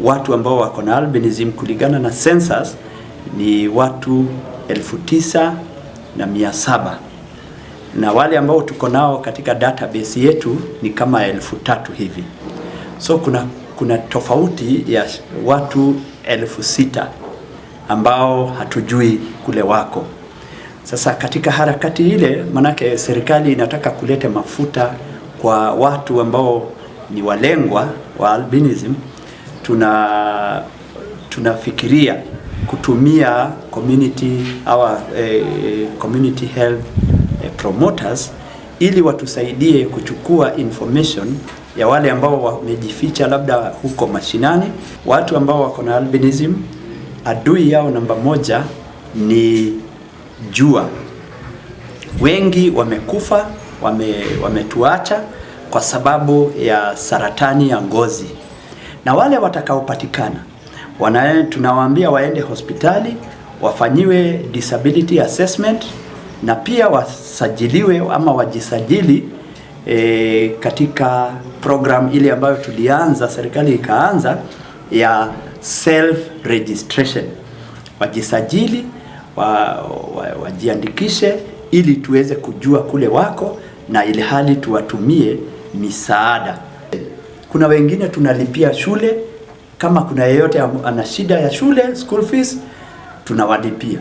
Watu ambao wako na albinism kulingana na census ni watu 9,700 na wale ambao tuko nao katika database yetu ni kama 3,000 hivi. So kuna tofauti ya watu 6,000 ambao hatujui kule wako. Sasa katika harakati ile, manake serikali inataka kuleta mafuta kwa watu ambao ni walengwa wa albinism, tunafikiria kutumia community health promoters ili watusaidie kuchukua information ya wale ambao wamejificha labda huko mashinani. Watu ambao wako na albinism, adui yao namba moja ni jua. Wengi wamekufa, wametuacha kwa sababu ya saratani ya ngozi, na wale watakaopatikana tunawaambia waende hospitali wafanyiwe disability assessment na pia wasajiliwe ama wajisajili katika program ile ambayo tulianza, serikali ikaanza ya self registration. Wajisajili wajiandikishe ili tuweze kujua kule wako na ili hali tuwatumie misaada. Kuna wengine tunalipia shule, kama kuna yeyote ana shida ya shule, school fees, tunawalipia.